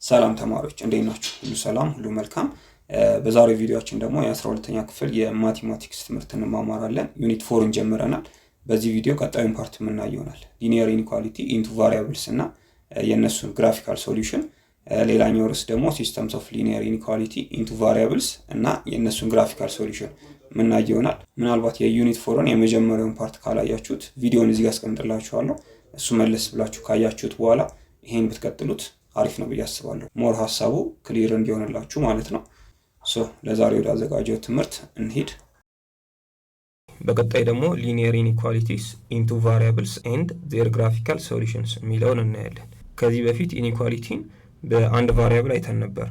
ሰላም ተማሪዎች፣ እንዴት ናችሁ? ሁሉ ሰላም፣ ሁሉ መልካም። በዛሬው ቪዲዮአችን ደግሞ የ12ኛ ክፍል የ mathematics ትምህርት እንማማራለን። Unit 4 ን ጀምረናል። በዚህ ቪዲዮ ቀጣዩን part የምናይ ይሆናል። Linear inequality in two variables እና የእነሱን graphical solution፣ ሌላኛው ርዕስ ደግሞ systems of linear inequality in two variables እና የእነሱን graphical solution የምናይ ይሆናል። ምናልባት የ unit 4 ን የመጀመሪያውን part ካላያችሁት ቪዲዮን እዚህ ጋር አስቀምጥላችኋለሁ። እሱ መለስ ብላችሁ ካያችሁት በኋላ ይሄን ብትቀጥሉት አሪፍ ነው ብዬ አስባለሁ። More ሀሳቡ clear እንዲሆንላችሁ ማለት ነው። So ለዛሬ ወደ አዘጋጀው ትምህርት እንሂድ። በቀጣይ ደግሞ linear inequalities in two variables and their graphical solutions የሚለውን እናያለን። ከዚህ በፊት inequality ን በአንድ variable አይተን ነበር።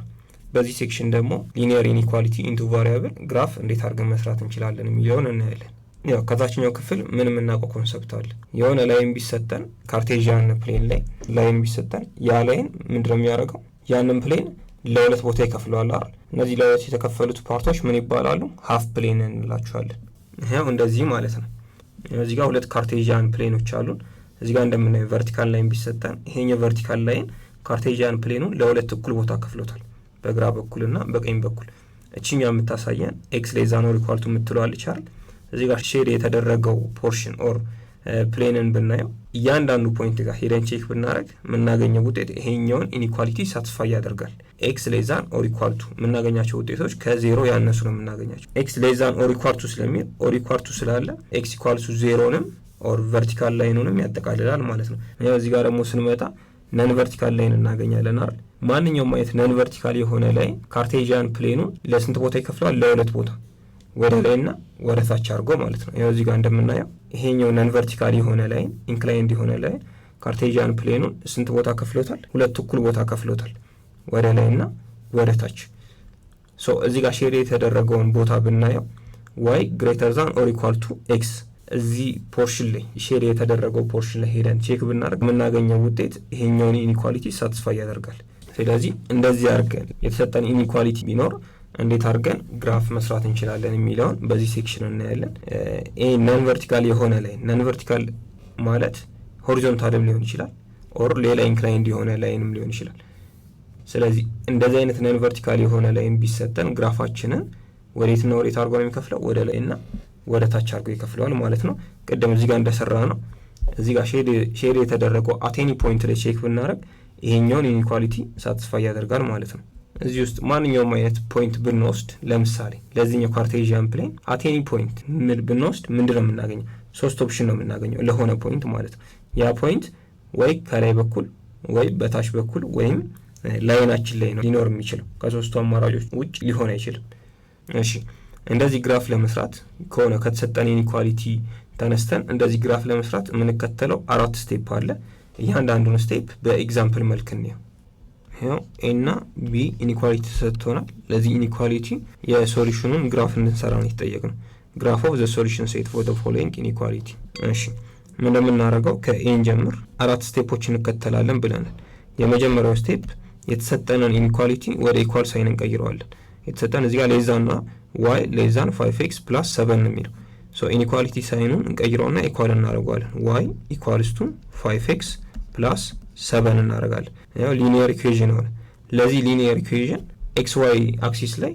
በዚህ section ደግሞ linear inequality in two variable graph እንዴት አድርገን መስራት እንችላለን የሚለውን እናያለን። ያው ከታችኛው ክፍል ምን የምናውቀው concept አለ? የሆነ line ቢሰጠን፣ Cartesian plane ላይ line ቢሰጠን፣ ያ line ምንድነው የሚያደርገው? ያንን plane ለሁለት ቦታ ይከፍለዋል አይደል? እነዚህ ለሁለት የተከፈሉት part ኦች ምን ይባላሉ? Half plane እንላቸዋለን። ይኸው እንደዚህ ማለት ነው። እዚህ ጋር ሁለት Cartesian plane ኦች አሉን። እዚህ ጋር እንደምናየው vertical line ቢሰጠን፣ ይሄኛው vertical line Cartesian plane ኑን ለሁለት እኩል ቦታ ከፍሎታል፣ በግራ በኩልና በቀኝ በኩል። እችኛ የምታሳየን x less than or equal to የምትለዋለች አይደል? እዚህ ጋር shade የተደረገው portion or plane ን ብናየው፣ እያንዳንዱ point ጋር ሄደን check ብናደረግ የምናገኘው ውጤት ይሄኛውን inequality satisfy ያደርጋል። x less than or equal to የምናገኛቸው ውጤቶች ከዜሮ ያነሱ ነው የምናገኛቸው። x less than or equal to ስለሚል፣ or equal to ስላለ x equal to zero ንም or vertical line ኑንም ያጠቃልላል ማለት ነው። እዚህ ጋር ደግሞ ስንመጣ non vertical line እናገኛለን አይደል? ማንኛውም አይነት non vertical የሆነ line Cartesian plane ኑን ለስንት ቦታ ይከፍለዋል? ለሁለት ቦታ፣ ወደ ላይና ወደ ታች አድርጎ ማለት ነው። ያው እዚህ ጋር እንደምናየው ይሄኛው non vertical የሆነ line፣ inclined የሆነ line Cartesian plane ኑን ስንት ቦታ ከፍሎታል? ሁለት እኩል ቦታ ከፍሎታል፣ ወደ ላይና ወደ ታች። So እዚህ ጋር shade የተደረገውን ቦታ ብናየው y greater than or equal to x፣ እዚህ portion ላይ፣ shade የተደረገው portion ላይ ሄደን check ብናደርግ የምናገኘው ውጤት ይሄኛውን inequality satisfy ያደርጋል። ስለዚህ እንደዚህ አድርገን የተሰጠን inequality ቢኖር እንዴት አድርገን graph መስራት እንችላለን የሚለውን በዚህ section እናያለን። ይሄ non vertical የሆነ line፣ non vertical ማለት horizontal ም ሊሆን ይችላል or ሌላ inclined የሆነ line ም ሊሆን ይችላል። ስለዚህ እንደዚህ አይነት non vertical የሆነ line ቢሰጠን graph ኣችንን ወዴትና ወዴት አድርጎ ነው የሚከፍለው? ወደ ላይና ወደ ታች አድርጎ ይከፍለዋል ማለት ነው። ቅድም እዚህ ጋር እንደሰራነው እዚህ ጋር shade የተደረገው at any point ላይ check ብናደርግ ይሄኛውን inequality satisfy ያደርጋል ማለት ነው። እዚህ ውስጥ ማንኛውም አይነት point ብንወስድ፣ ለምሳሌ ለዚህኛው Cartesian plane at any point ብንወስድ ምንድን ነው የምናገኘው? ሶስት option ነው የምናገኘው ለሆነ point ማለት ነው። ያ point ወይ ከላይ በኩል ወይ በታች በኩል ወይም line ኣችን ላይ ነው ሊኖር የሚችለው። ከሶስቱ አማራጮች ውጭ ሊሆን አይችልም። እሺ፣ እንደዚህ graph ለመስራት ከሆነ፣ ከተሰጠን inequality ተነስተን እንደዚህ graph ለመስራት የምንከተለው አራት step አለ። እያንዳንዱን step በ example መልክ እንየው። ይኸው a እና b inequality ተሰጥቶናል። ለዚህ inequality የ solution ኑን graph እንድንሰራ ነው የተጠየቅነው። Graph of the solution set for the following inequality። እሺ፣ ምን እንደምናደርገው ከ a እንጀምር። አራት step ኦች እንከተላለን ብለናል። የመጀመሪያው step የተሰጠንን inequality ወደ equal sign እንቀይረዋለን። የተሰጠን እዚህ ጋር less than ና y less than 5 x plus 7 ነው የሚለው። So inequality sign ኑን እንቀይረውና equal እናደርገዋለን። y equals to 5 x plus 7 እናደርጋለን። ያው linear equation ሆነ። ለዚህ linear equation x y axis ላይ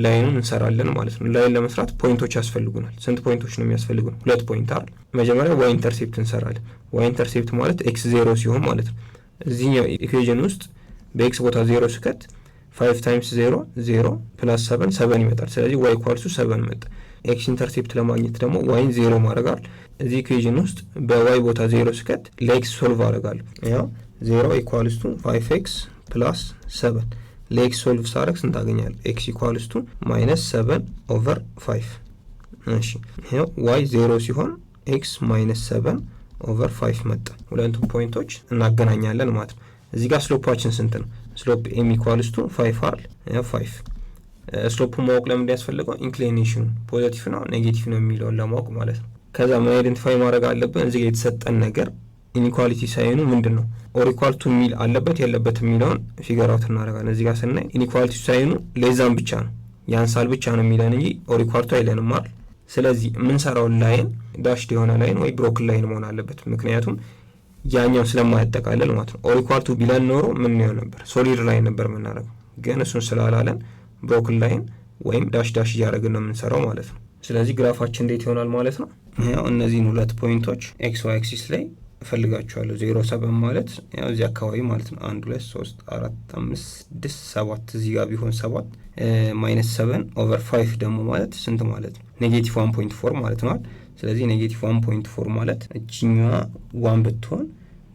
line ኑን እንሰራለን ማለት ነው። Line ለመስራት point ኦች ያስፈልጉናል። ስንት point ኦች ነው የሚያስፈልጉን? ሁለት point አይደል? መጀመሪያ y intercept እንሰራለን። y intercept ማለት x zero ሲሆን ማለት ነው። እዚህኛው equation ውስጥ በ x ቦታ ዜሮ ስከት 5 times 0 0 plus 7 7 ይመጣል። ስለዚህ y equals to 7 መጣ። x intercept ለማግኘት ደግሞ y ን ዜሮ ማድረጋል። እዚህ equation ውስጥ በ y ቦታ ዜሮ ስከት ለ x solve አደርጋለሁ። ያው 0 equals to 5 x plus 7፣ ለ x solve ሳረግ ስንት አገኛለሁ? x equals to minus 7 over 5። እሺ፣ ይኸው y zero ሲሆን x minus 7 over 5 መጣ። ሁለቱም point ኦች እናገናኛለን ማለት ነው። እዚህ ጋር slope ኣችን ስንት ነው? Slope m equals to 5 አይደል? 5። Slope ኡን ማወቅ ለምንድን ያስፈልገው? Inclination ኑ positive ነው negative ነው የሚለውን ለማወቅ ማለት ነው። ከዛ ምን identify ማድረግ አለብን? እዚህ ጋር የተሰጠን ነገር inequality sign ኑ ምንድን ነው? Or equal to የሚል አለበት የለበት የሚለውን figure out እናደርጋለን። እዚህ ጋር ስናይ inequality sign ኑ less than ብቻ ነው፣ ያንሳል ብቻ ነው የሚለን እንጂ or equal to አይለንም አይደል? ስለዚህ የምንሰራውን line dashed የሆነ line ወይ broken line መሆን አለበት። ምክንያቱም ያኛው ስለማያጠቃልል ማለት ነው። Or equal to ቢለን ኖሮ ምን ይሆን ነበር? Solid line ነበር የምናደርገው። ግን እሱን ስላላለን broken line ወይም dash dash እያደረግን ነው የምንሰራው ማለት ነው። ስለዚህ graph ኣችን እንዴት ይሆናል ማለት ነው? ያው እነዚህን ሁለት point ኦች x y axis ላይ እፈልጋቸዋለሁ። 0 7 ማለት ያው እዚህ አካባቢ ማለት ነው። አንድ፣ ሁለት፣ ሶስት፣ አራት፣ አምስት፣ ስድስት፣ ሰባት እዚህ ጋር ቢሆን ሰባት፣ minus 7 over 5 ደግሞ ማለት ስንት ማለት ነው? Negative 1.4 ማለት ነው። ስለዚህ negative 1.4 ማለት እችኛዋ one ብትሆን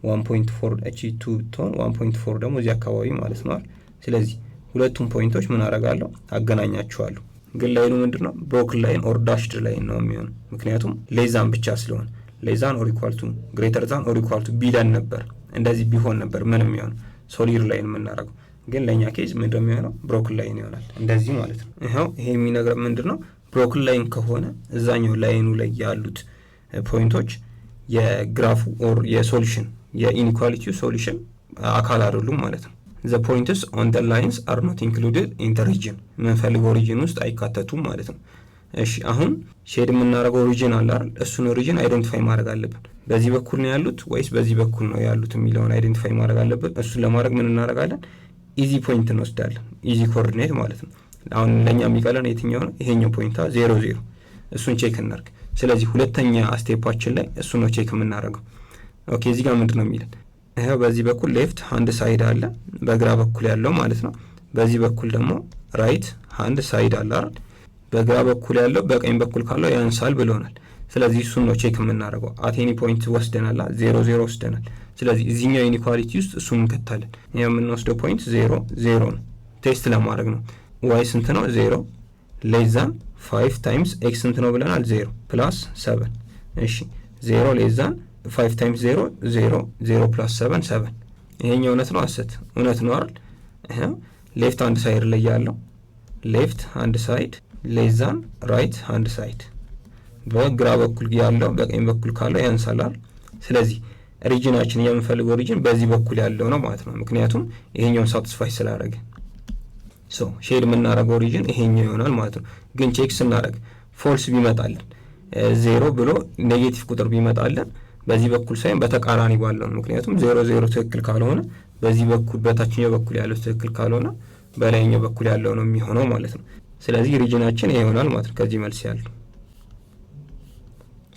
1.4፣ እቺ two ብትሆን 1.4 ደግሞ እዚህ አካባቢ ማለት ነው። ስለዚህ ሁለቱም point ኦች ምን አደርጋለሁ? አገናኛቸዋለሁ። ግን line ኑ ምንድን ነው? Broken line or dashed line ነው የሚሆነው። ምክንያቱም less than ብቻ ስለሆነ፣ less than or equal to፣ greater than or equal to ቢለን ነበር፣ እንደዚህ ቢሆን ነበር ምንም የሚሆነው solid line የምናደርገው። ግን ለእኛ case ምንድን የሚሆነው? Broken line ይሆናል እንደዚህ ማለት ነው። ይኸው ይሄ የሚነግረን ምንድን ነው? Broken line ከሆነ እዛኛው line ኑ ላይ ያሉት point ኦች የ graph ኡ or የ solution የ inequality ው solution አካል አይደሉም ማለት ነው። The points on the lines are not included in the region፣ የምንፈልገው region ውስጥ አይካተቱም ማለት ነው። እሺ፣ አሁን shade የምናደርገው region አለ አይደል? እሱን region identify ማድረግ አለብን። በዚህ በኩል ነው ያሉት ወይስ በዚህ በኩል ነው ያሉት የሚለውን identify ማድረግ አለብን። እሱን ለማድረግ ምን እናደርጋለን? Easy point እንወስዳለን። Easy coordinate ማለት ነው። አሁን ለእኛ የሚቀለን የትኛው ነው? ይሄኛው point 0 0፣ እሱን check እናርግ። ስለዚህ ሁለተኛ step ኣችን ላይ እሱን ነው check የምናደርገው። Okay፣ እዚህ ጋር ምንድን ነው የሚለን? ይኸው በዚህ በኩል left hand side አለ፣ በግራ በኩል ያለው ማለት ነው። በዚህ በኩል ደግሞ right hand side አለ አይደል? በግራ በኩል ያለው በቀኝ በኩል ካለው ያንሳል ብሎናል። ስለዚህ እሱን ነው check የምናደርገው። At any point ወስደናል፣ 0 0 ወስደናል። ስለዚህ እዚህኛው inequality ውስጥ እሱን እንከታለን። የምንወስደው point 0 0 ነው። Test ለማድረግ ነው። y ስንት ነው? 0 less than five times x ስንት ነው ብለናል? 0 plus seven። እሺ፣ 0 less than five times 0 0፣ 0 plus seven seven። ይሄኛው እውነት ነው ሐሰት? እውነት ነው አይደል? Left hand side ላይ ያለው፣ left hand side less than right hand side፣ በግራ በኩል ያለው በቀኝ በኩል ካለው ያንሳላል። ስለዚህ region ኣችን የምንፈልገው region በዚህ በኩል ያለው ነው ማለት ነው። ምክንያቱም ይሄኛውን satisfy ስላደረገ፣ so shade የምናደርገው region ይሄኛው ይሆናል ማለት ነው። ግን check ስናደርግ false ቢመጣልን፣ ዜሮ ብሎ negative ቁጥር ቢመጣልን በዚህ በኩል ሳይሆን በተቃራኒ ባለው ነው። ምክንያቱም 0 0 ትክክል ካልሆነ፣ በዚህ በኩል በታችኛው በኩል ያለው ትክክል ካልሆነ በላይኛው በኩል ያለው ነው የሚሆነው ማለት ነው። ስለዚህ region ኣችን ይሄ ይሆናል ማለት ነው ከዚህ መልስ ያለው።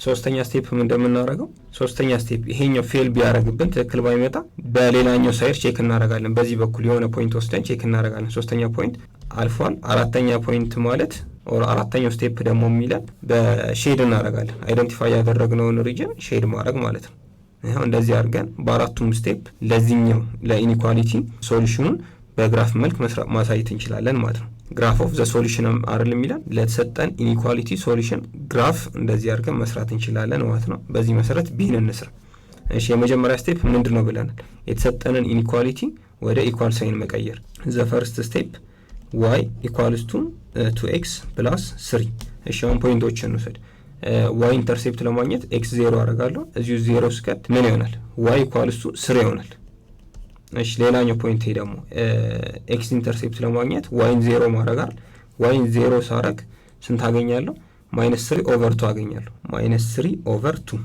ሶስተኛ step ምን እንደምናደርገው፣ ሶስተኛ step ይሄኛው fail ቢያደርግብን፣ ትክክል ባይመጣ በሌላኛው side check እናደርጋለን። በዚህ በኩል የሆነ point ወስደን check እናደርጋለን። ሶስተኛ point አልፏል። አራተኛ point ማለት or አራተኛው step ደግሞ የሚለን በ shade እናደርጋለን። Identify ያደረግነውን region shade ማድረግ ማለት ነው። ይኸው እንደዚህ አድርገን በአራቱም step ለዚህኛው ለ inequality solution ኑን በ graph መልክ ማሳየት እንችላለን ማለት ነው። Graph of the solution አይደል የሚለን? ለተሰጠን inequality solution graph እንደዚህ አድርገን መስራት እንችላለን ማለት ነው። በዚህ መሰረት b ን እንስራ። እሺ፣ የመጀመሪያ step ምንድን ነው ብለናል? የተሰጠንን inequality ወደ equal sign መቀየር። The first step y equals to two x plus three። እሺ፣ አሁን point ኦችን እንውሰድ። y intercept ለማግኘት x 0 አደርጋለሁ። እዚሁ 0 ስከት ምን ይሆናል? y equals to three ይሆናል። እሺ፣ ሌላኛው point ደግሞ x intercept ለማግኘት y ን 0 ማድረጋል። y ን 0 ሳረግ ስንት አገኛለሁ? Minus three over two አገኛለሁ። Minus three over two።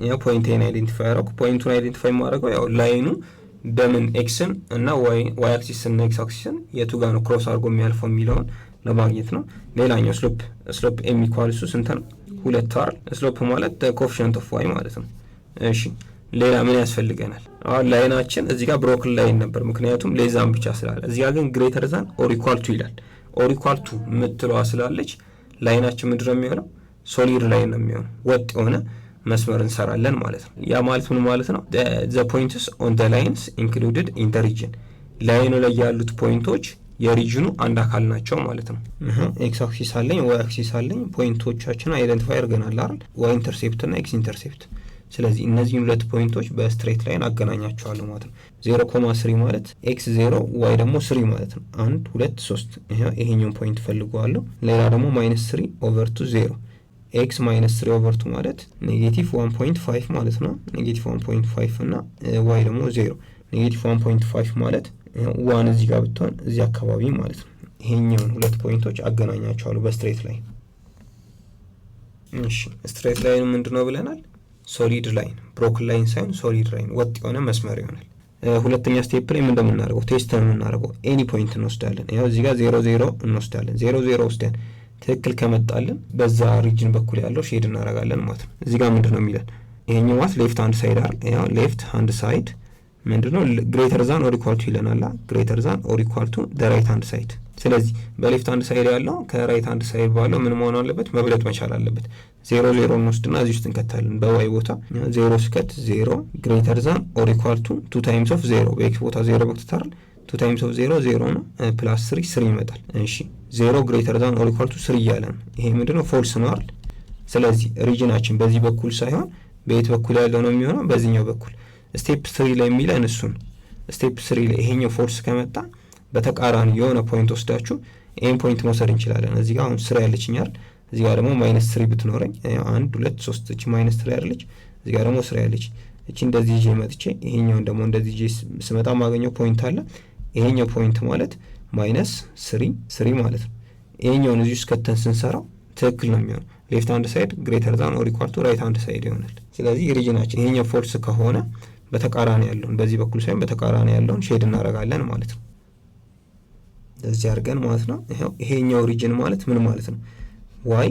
ያው point ኤን identify ያደረኩ። Point ኡን identify የማደርገው ያው line ኑ በምን x ን እና y axis እና x axis ን የቱ ጋር ነው cross አድርጎ የሚያልፈው የሚለውን ለማግኘት ነው። ሌላኛው slope፣ slope m equals to ስንት ነው? ሁለት አይደል? Slope ማለት coefficient of y ማለት ነው። እሺ፣ ሌላ ምን ያስፈልገናል? አሁን line ኣችን እዚህ ጋር broken line ነበር፣ ምክንያቱም less than ብቻ ስላለ። እዚህ ጋር ግን greater than or equal to ይላል። Or equal to የምትለዋ ስላለች line ኣችን ምንድን ነው የሚሆነው? Solid line ነው የሚሆነው። ወጥ የሆነ መስመር እንሰራለን ማለት ነው። ያ ማለት ምን ማለት ነው? The points on the lines included in the region፣ line ኑ ላይ ያሉት point ኦች የ region ኑ አንድ አካል ናቸው ማለት ነው። x axis አለኝ፣ y axis አለኝ። Point ኦቻችን identify አድርገናል አይደል? y intercept እና x intercept። ስለዚህ እነዚህን ሁለት point ኦች በ straight line አገናኛቸዋለሁ ማለት ነው። 0 comma 3 ማለት x 0 y ደግሞ three ማለት ነው። አንድ፣ ሁለት፣ ሶስት፣ ይሄኛውን point ፈልገዋለሁ። ሌላ ደግሞ minus three over two፣ 0፣ x minus three over two ማለት negative 1.5 ማለት ነው። Negative 1.5 እና y ደግሞ 0፣ negative 1.5 ማለት one እዚህ ጋር ብትሆን እዚህ አካባቢ ማለት ነው። ይሄኛውን ሁለት point ኦች አገናኛቸዋለሁ በ straight line። እሺ፣ straight line ኑ ምንድን ነው ብለናል? Solid line፣ broken line ሳይሆን solid line፣ ወጥ የሆነ መስመር ይሆናል። ሁለተኛ step ላይ ምን እንደምናደርገው test ነው የምናደርገው። Any point እንወስዳለን። ያው እዚህ ጋር 0 0 እንወስዳለን። 0 0 ወስደን ትክክል ከመጣልን በዛ region በኩል ያለው shade እናደርጋለን ማለት ነው። እዚህ ጋር ምንድን ነው የሚለን? ይሄኛው ማለት left hand side አይደል? ያው left hand side ምንድነው? Greater than or equal to ይለናል። Greater than or equal to the right hand side። ስለዚህ በ left hand side ያለው ከ right hand side ባለው ምን መሆን አለበት? መብለጥ መቻል አለበት። 0 0 እንወስድና እዚህ ውስጥ እንከታለን። በ y ቦታ 0 ስከት 0 greater than or equal to two times of 0፣ በ x ቦታ 0 በክትታል፣ two times of 0 0 ነው፣ plus 3 3 ይመጣል። እሺ፣ 0 greater than or equal to 3 እያለ ነው። ይሄ ምንድነው? False ነው አይደል? ስለዚህ region ኣችን በዚህ በኩል ሳይሆን በየት በኩል ያለው ነው የሚሆነው? በዚህኛው በኩል። Step 3 ላይ የሚለን እሱን። Step 3 ላይ ይሄኛው false ከመጣ በተቃራኒ የሆነ point ወስዳችሁ ይሄን point መውሰድ እንችላለን። እዚህ ጋር አሁን 3 ያለችኝ አይደል? እዚህ ጋር ደግሞ minus 3 ብትኖረኝ፣ አንድ፣ ሁለት፣ ሶስት፣ እቺ minus 3 አይደለች? እዚህ ጋር ደግሞ 3 ያለች፣ እቺ እንደዚህ ይዤ መጥቼ ይሄኛውን ደግሞ እንደዚህ ይዤ ስመጣ ማገኘው point አለ። ይሄኛው point ማለት minus 3 3 ማለት ነው። ይሄኛውን እዚህ ውስጥ ከተን ስንሰራው ትክክል ነው የሚሆነው። Left hand side greater than or equal to right hand side ይሆናል። ስለዚህ region ኣችን ይሄኛው false ከሆነ በተቃራኒ ያለውን፣ በዚህ በኩል ሳይሆን በተቃራኒ ያለውን shade እናደርጋለን ማለት ነው። እንደዚህ አድርገን ማለት ነው። ይሄው ይሄኛው region ማለት ምን ማለት ነው? Y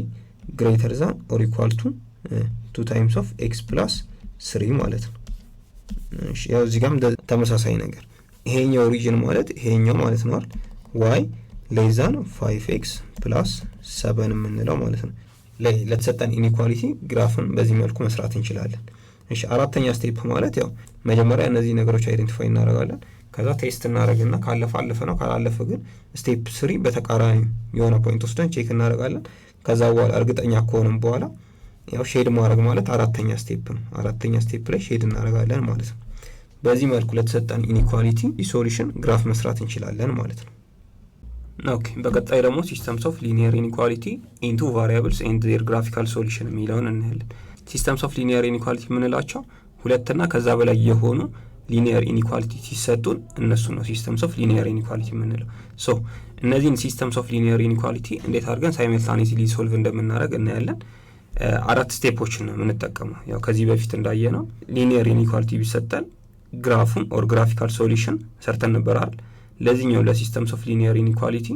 greater than or equal to two times of x plus 3 ማለት ነው። እሺ፣ ያው እዚህ ጋርም ተመሳሳይ ነገር፣ ይሄኛው region ማለት ይሄኛው ማለት ነው አይደል? Y less than 5 x plus 7 የምንለው ማለት ነው። ለተሰጠን inequality graph ን በዚህ መልኩ መስራት እንችላለን። እሺ፣ አራተኛ step ማለት ያው መጀመሪያ እነዚህ ነገሮች identify እናደርጋለን። ከዛ test እናደርግና ካለፈ አለፈ ነው፣ ካላለፈ ግን step 3 በተቃራኒ የሆነ point ወስደን check እናደርጋለን። ከዛ በኋላ እርግጠኛ ከሆንም በኋላ ያው shade ማድረግ ማለት አራተኛ step ነው። አራተኛ step ላይ shade እናደርጋለን ማለት ነው። በዚህ መልኩ ለተሰጠን inequality solution graph መስራት እንችላለን ማለት ነው። Okay፣ በቀጣይ ደግሞ systems of linear inequality in two variables and their graphical solution የሚለውን እናያለን። Systems of linear inequality የምንላቸው ሁለትና ከዛ በላይ የሆኑ linear inequality ሲሰጡን እነሱ ነው systems of linear inequality የምንለው። So እነዚህን systems of linear inequality እንዴት አድርገን simultaneously solve እንደምናደርግ እናያለን። አራት step ኦችን ነው የምንጠቀመው። ያው ከዚህ በፊት እንዳየነው linear inequality ቢሰጠን graph ኡን or graphical solution ሰርተን ነበር አይደል? ለዚህኛው ለ systems of linear inequality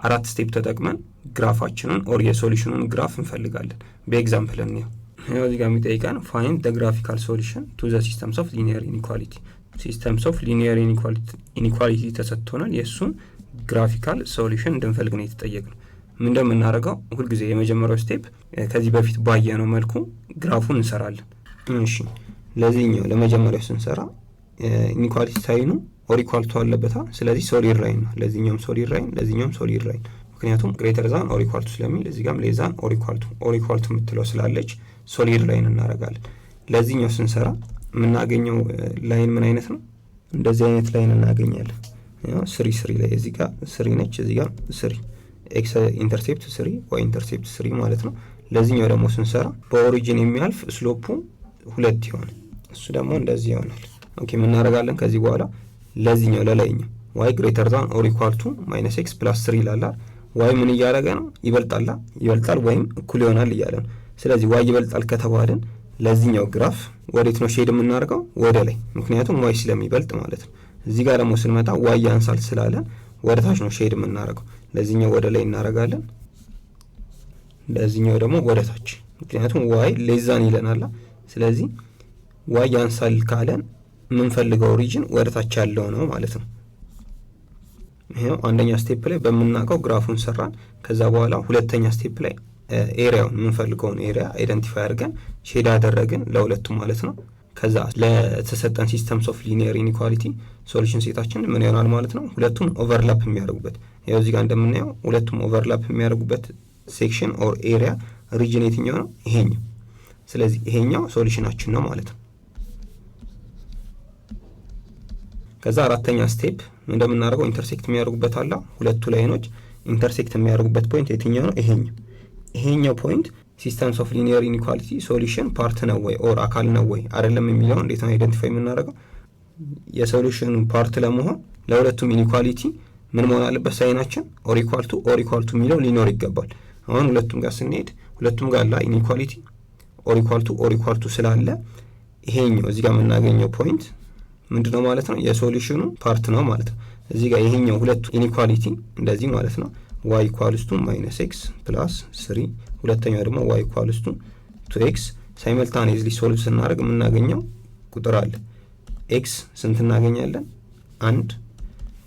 አራት step ተጠቅመን graph ኣችንን or የ solution ኑን graph እንፈልጋለን። በ example እንየው። ያው እዚህ ጋር የሚጠይቀን find the graphical solution to the systems of linear inequality። Systems of linear inequality ተሰጥቶናል። የእሱን graphical solution እንድንፈልግ ነው የተጠየቅነው። ምን እንደምናደርገው ሁልጊዜ የመጀመሪያው step ከዚህ በፊት ባየነው መልኩ graph ኡን እንሰራለን። እሺ፣ ለዚህኛው ለመጀመሪያው ስንሰራ inequality sign ኑ or equal to አለበታ። ስለዚህ solid line ነው። ለዚህኛውም solid line፣ ለዚህኛውም solid line። ምክንያቱም greater than or equal to ስለሚል እዚህ ጋርም less than or equal to፣ or equal to የምትለው ስላለች solid line እናደርጋለን። ለዚህኛው ስንሰራ የምናገኘው line ምን አይነት ነው? እንደዚህ አይነት line እናገኛለን። 3 3 ላይ እዚህ ጋር 3 ነች፣ እዚህ ጋር 3፣ x intercept 3፣ y intercept 3 ማለት ነው። ለዚህኛው ደግሞ ስንሰራ በ origin የሚያልፍ slope ኡ 2 ይሆን፣ እሱ ደግሞ እንደዚህ ይሆናል። Okay፣ ምን እናደርጋለን ከዚህ በኋላ? ለዚህኛው ለላይኛው y greater than or equal to minus x plus 3 ይላል። y ምን እያደረገ ነው? ይበልጣላ፣ ይበልጣል ወይም እኩል ይሆናል እያለ ነው። ስለዚህ y ይበልጣል ከተባልን ለዚህኛው graph ወዴት ነው shade የምናደርገው? ወደ ላይ፣ ምክንያቱም y ስለሚበልጥ ማለት ነው። እዚህ ጋር ደግሞ ስንመጣ y ያንሳል ስላለን ወደ ታች ነው shade የምናደርገው። ለዚህኛው ወደ ላይ እናደርጋለን፣ ለዚህኛው ደግሞ ወደ ታች፣ ምክንያቱም y less than ይለናላ። ስለዚህ y ያንሳል ካለን የምንፈልገው region ወደ ታች ያለው ነው ማለት ነው። ይሄው አንደኛ step ላይ በምናውቀው graph ኡን ሰራን። ከዛ በኋላ ሁለተኛ step ላይ area ውን፣ የምንፈልገውን area identify አድርገን shade አደረግን ለሁለቱም ማለት ነው። ከዛ ለተሰጠን systems of linear inequality solution set ኣችን ምን ይሆናል ማለት ነው? ሁለቱም overlap የሚያደርጉበት፣ ያው እዚህ ጋር እንደምናየው ሁለቱም overlap የሚያደርጉበት section or area region የትኛው ነው? ይሄኛው። ስለዚህ ይሄኛው solution ኣችን ነው ማለት ነው። ከዛ አራተኛ step እንደምናደርገው intersect የሚያደርጉበት አለ። ሁለቱ line ኖች intersect የሚያደርጉበት point የትኛው ነው? ይሄኛው። ይሄኛው point systems of linear inequality solution part ነው ወይ or አካል ነው ወይ አይደለም የሚለው እንዴት ነው identify የምናደርገው? የ solution ኑ part ለመሆን ለሁለቱም inequality ምን መሆን አለበት? Sign ኣችን or equal to፣ or equal to የሚለው ሊኖር ይገባል። አሁን ሁለቱም ጋር ስንሄድ ሁለቱም ጋር አለ inequality፣ or equal to or equal to ስላለ ይሄኛው እዚህ ጋር የምናገኘው point ምንድነው ማለት ነው? የ solution ኑ part ነው ማለት ነው። እዚህ ጋር ይሄኛው ሁለቱ inequality እንደዚህ ማለት ነው፣ y equals to minus x plus three፣ ሁለተኛው ደግሞ y equals to two x simultaneously solve ስናደርግ የምናገኘው ቁጥር አለ። x ስንት እናገኛለን? አንድ፣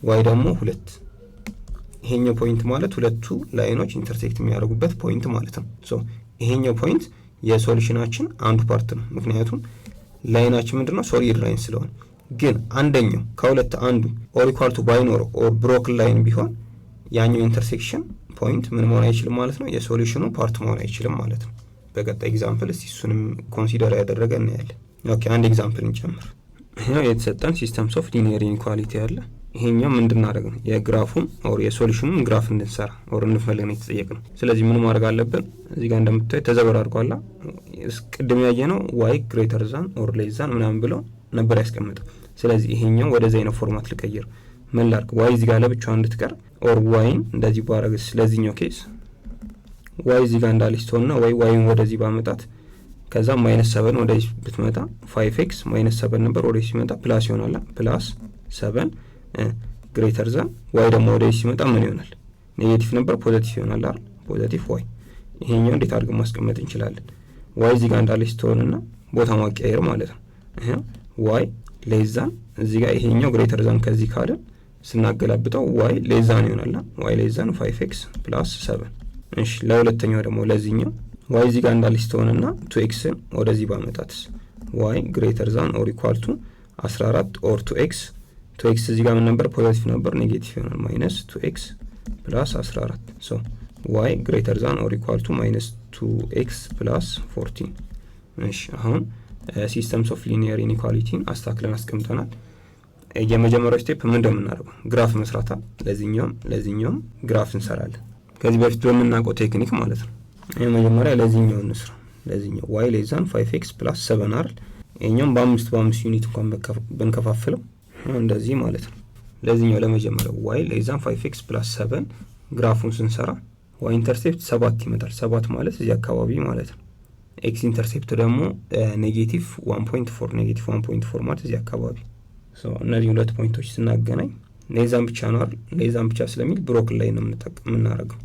y ደግሞ ሁለት። ይሄኛው point ማለት ሁለቱ line ኖች intersect የሚያደርጉበት point ማለት ነው። So ይሄኛው point የ solution ናችን አንዱ part ነው። ምክንያቱም line ናችን ምንድነው? Solid line ስለሆነ። ግን አንደኛው ከሁለት አንዱ or equal to ባይኖረው or broken line ቢሆን ያኛው intersection point ምን መሆን አይችልም ማለት ነው፣ የ solution ኑ part መሆን አይችልም ማለት ነው። በቀጣይ example እስቲ እሱንም consider ያደረገ እናያለን። Okay፣ አንድ example እንጨምር። ይሄው የተሰጠን systems of linear inequality አለ። ይሄኛው ምን እንድናደርግ ነው? የግራፉን ኦር የሶሉሽኑን ግራፍ እንድንሰራ or እንድንፈልግ ነው የተጠየቅነው። ስለዚህ ምን ማድረግ አለብን? እዚህ ጋር እንደምታዩ ተዘበራርቋላ። ቅድም ያየነው y greater than or less than ምናምን ብለው ነበር ያስቀምጠው። ስለዚህ ይሄኛው ወደዚህ አይነት format ልቀይር። ምን ላድርግ? y እዚህ ጋር ለብቻዋ እንድትቀር or y ን እንደዚህ ባረግስ? ለዚህኛው case y እዚህ ጋር እንዳለች ትሆንና ወይ y ን ወደዚህ ባመጣት፣ ከዛ minus seven ወደዚህ ብትመጣ five x minus seven ነበር፣ ወደዚህ ሲመጣ plus ይሆናል። Plus seven greater than y ደግሞ ወደዚህ ሲመጣ ምን ይሆናል? Negative ነበር፣ positive ይሆናል አይደል? Positive y። ይሄኛው እንዴት አድርገን ማስቀመጥ እንችላለን? y እዚህ ጋር እንዳለች ትሆንና ቦታ ማቀያየር ማለት ነው። y less than እዚህ ጋር ይሄኛው greater than ከዚህ ካልን ስናገላብጠው y less than ይሆናል። y less than five x plus seven። እሺ፣ ለሁለተኛው ደግሞ ለዚህኛው y እዚህ ጋር እንዳለች ትሆንና two x ን ወደዚህ ባመጣትስ? y greater than or equal to 14 or two x፣ two x እዚህ ጋር ምን ነበር? Positive ነበር፣ negative ይሆናል። Minus two x plus 14። So y greater than or equal to minus two x plus 14። እሺ፣ አሁን systems of linear inequality ን አስተካክለን አስቀምጠናል። የመጀመሪያው step ምን እንደምናደርገው graph መስራታ። ለዚህኛውም ለዚህኛውም graph እንሰራለን። ከዚህ በፊት በምናውቀው technique ማለት ነው። የመጀመሪያ ለዚህኛው እንስራ። ለዚህኛው y less than five x plus seven አይደል? ይሄኛውም በአምስት በአምስት unit እንኳን ብንከፋፍለው እንደዚህ ማለት ነው። ለዚህኛው ለመጀመሪያው y less than five x plus seven graph ኡን ስንሰራ y intercept ሰባት ይመጣል። ሰባት ማለት እዚህ አካባቢ ማለት ነው። x intercept ደግሞ negative 1.4፣ negative 1.4 ማለት እዚህ አካባቢ። እነዚህ ሁለት point ኦች ስናገናኝ less than ብቻ ነው አይደል? Less than ብቻ ስለሚል broken line ነው የምናደርገው።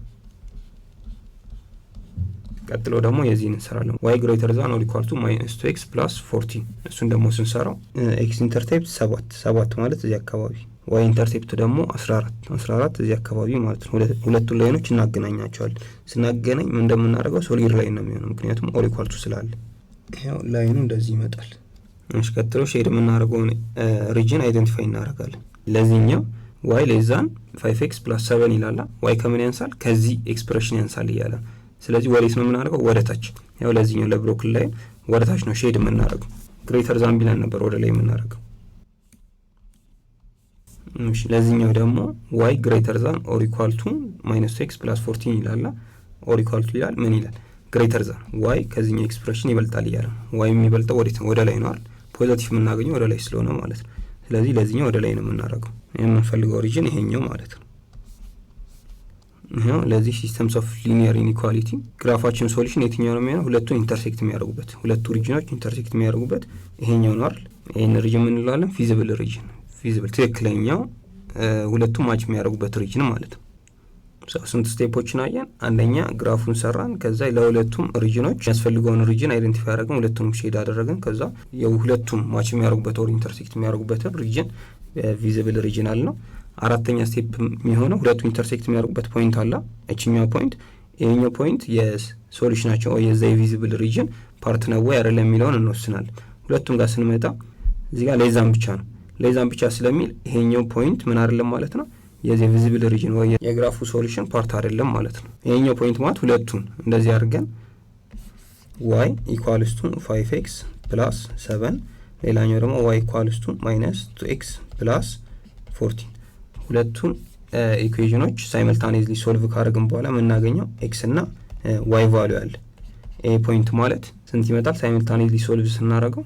ቀጥሎ ደግሞ የዚህን እንሰራለን። y greater than or equal to minus two x plus 14። እሱን ደግሞ ስንሰራው x intercept ሰባት፣ ሰባት ማለት እዚህ አካባቢ፣ y intercept ደግሞ 14፣ 14 እዚህ አካባቢ ማለት ነው። ሁለቱን line ኖች እናገናኛቸዋለን። ስናገናኝ ምን እንደምናደርገው solid line ነው የሚሆነው፣ ምክንያቱም or equal to ስላለ። ያው line ኑ እንደዚህ ይመጣል። እሺ፣ ቀጥሎ shade የምናደርገውን region identify እናደርጋለን። ለዚህኛው y less than five x plus seven ይላላ። y ከምን ያንሳል? ከዚህ expression ያንሳል እያለ። ስለዚህ ወዴት ነው የምናደርገው? ወደ ታች። ያው ለዚህኛው ለ broken line ወደ ታች ነው shade የምናደርገው። Greater than ቢለን ነበር ወደ ላይ የምናደርገው። እሺ፣ ለዚህኛው ደግሞ y greater than or equal to minus x plus 14 ይላላ። Or equal to ይላል። ምን ይላል? Greater than፣ y ከዚህኛው expression ይበልጣል እያለ ነው። y የሚበልጠው ወዴት ነው? ወደ ላይ ነው አይደል? Positive የምናገኘው ወደ ላይ ስለሆነ ማለት ነው። ስለዚህ ለዚህኛው ወደ ላይ ነው የምናደርገው። የምንፈልገው region ይሄኛው ማለት ነው። ይኸው ለዚህ systems of linear inequality graph ኣችን solution የትኛው ነው የሚሆነው? ሁለቱን intersect የሚያደርጉበት፣ ሁለቱ region ኖች intersect የሚያደርጉበት ይሄኛው ነው አይደል? ይሄን region ምን እንለዋለን? Feasible region። Feasible ትክክለኛው ሁለቱ match የሚያደርጉበት region ማለት ነው። ስንት step ኦችን አየን? አንደኛ graph ኡን ሰራን። ከዛ ለሁለቱም region ኖች የሚያስፈልገውን region identify ያደረግን፣ ሁለቱንም shade አደረግን። ከዛ የሁለቱም match የሚያደርጉበት or intersect የሚያደርጉበትን region feasible region አልነው። አራተኛ step የሚሆነው ሁለቱ intersect የሚያደርጉበት point አለ። እችኛው point፣ ይሄኛው point የ solution ናቸው የዛ የ feasible region part ነው ወይ አይደለም የሚለውን እንወስናለን። ሁለቱም ጋር ስንመጣ እዚህ ጋር less than ብቻ ነው። Less than ብቻ ስለሚል ይሄኛው point ምን አይደለም ማለት ነው፣ የዚህ feasible region ወይ የ graph ኡ solution part አይደለም ማለት ነው። ይሄኛው point ማለት ሁለቱን እንደዚህ አድርገን y equals to five x plus seven፣ ሌላኛው ደግሞ y equals to minus two x plus 14፣ ሁለቱን equation ኖች simultaneously solve ካደረግን በኋላ የምናገኘው x እና y value አለ። ይሄ point ማለት ስንት ይመጣል? Simultaneously solve ስናደርገው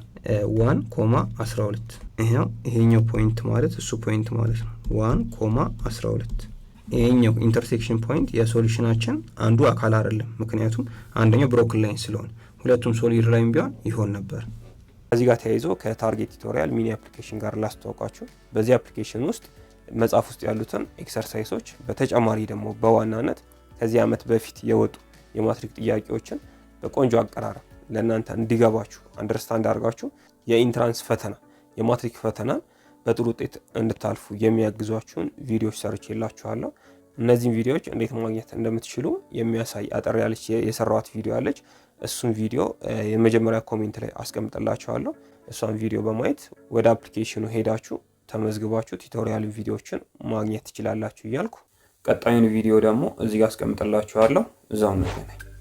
1 comma 12። ይሄው ይሄኛው point ማለት እሱ point ማለት ነው። 1 comma 12። ይሄኛው intersection point የ solution ናችን አንዱ አካል አይደለም፣ ምክንያቱም አንደኛው broken line ስለሆነ። ሁለቱም solid line ቢሆን ይሆን ነበር። ከዚህ ጋር ተያይዞ ከ Target Tutorial mini application ጋር ላስተዋውቃችሁ። በዚህ application ውስጥ መጽሐፍ ውስጥ ያሉትን exercise ኦች፣ በተጨማሪ ደግሞ በዋናነት ከዚህ ዓመት በፊት የወጡ የማትሪክ ጥያቄዎችን በቆንጆ አቀራረብ ለእናንተ እንዲገባችሁ፣ understand አድርጋችሁ የ entrance ፈተና፣ የማትሪክ ፈተናን በጥሩ ውጤት እንድታልፉ የሚያግዟችሁን ቪዲዮዎች ሰርቼላችኋለሁ። እነዚህን ቪዲዮዎች እንዴት ማግኘት እንደምትችሉ የሚያሳይ አጠር ያለች የሰራኋት ቪዲዮ አለች። እሱን ቪዲዮ የመጀመሪያ comment ላይ አስቀምጥላችኋለሁ። እሷን ቪዲዮ በማየት ወደ application ኑ ሄዳችሁ ተመዝግባችሁ tutorial ቪዲዮዎችን ማግኘት ትችላላችሁ እያልኩ ቀጣዩን ቪዲዮ ደግሞ እዚህ ጋር አስቀምጥላችኋለሁ። እዛው እንገናኝ።